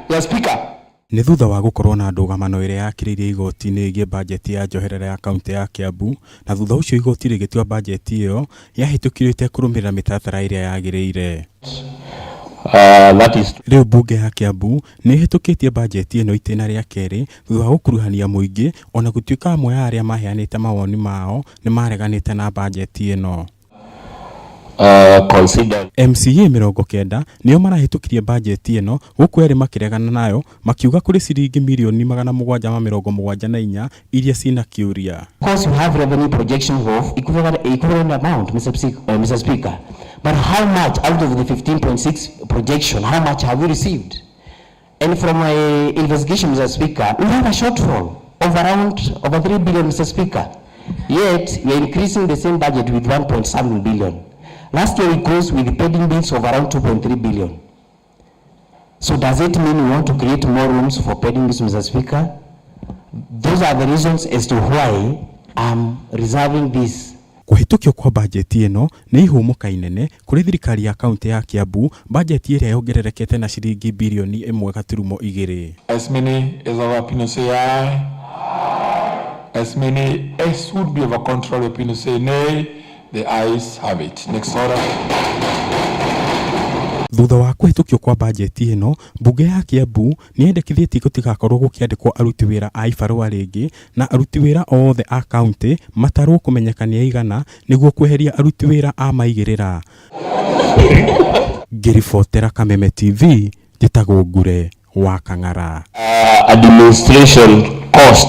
Ya Speaker. Nĩ thutha wa gũkorwo na ndũgamano ĩrĩa yakĩrĩirie igoti-inĩ ĩgiĩ bajeti ya njoherera ya kauntĩ ya Kiambu, na thutha ũcio igoti rĩgĩtua bajeti ĩyo yahĩtũkirio ĩtekũrũmĩrĩra mĩtaratara ĩrĩa yagĩrĩire. That is Rĩu mbunge ya Kiambu nĩ ĩhĩtũkĩtie bajeti ĩno itĩna rĩa kerĩ thutha wa gũkuruhania mũingĩ, ona gũtuĩka amwe a arĩa maheanĩte mawoni mao nĩ mareganĩte na bajeti ĩno. Considered. MCA 90 nĩo marahĩtũkirie bajeti ĩno, gũkũ erĩ makĩregana nayo makiuga kũrĩ ciringi mirioni 774 iria cina kĩũria. Of course, we have revenue projections of equivalent amount, Mr. Speaker. But how much out of the 15.6 projection, how much have we received? And from my investigation, Mr. Speaker, we have a shortfall of around over 3 billion, Mr. Speaker. Yet, we are increasing the same budget with 1.7 billion. Last year, we closed with pending bills of around 2.3 billion. So does it mean we want to create more rooms for pending bills, Mr. Speaker? Those are the reasons as to why I'm reserving this. Kũhĩtũkio kwa bajeti ĩno nĩ ihũmũka inene kũrĩ thirikari ya kauntĩ ya Kiambu, bajeti ĩrĩa yongererekete na ciringi birioni 1.2. As many as of opinion say aye. As many as would be of a contrary opinion say nay. The ayes have it. Next order. Thutha wa kũhĩtũkio kwa bajeti ĩno, mbunge ya Kiambu nĩ yendekithĩtie gũtigakorwo gũkĩandĩkwo aruti wĩra a ibarũa rĩngĩ, na aruti wĩra othe a kauntĩ matarwo kũmenyeka nĩ aigana nĩguo kweheria aruti wĩra a maigĩrĩra. Ngĩribotera Kameme TV, njĩtagwo Ngure wa Kang'ara. Administration cost.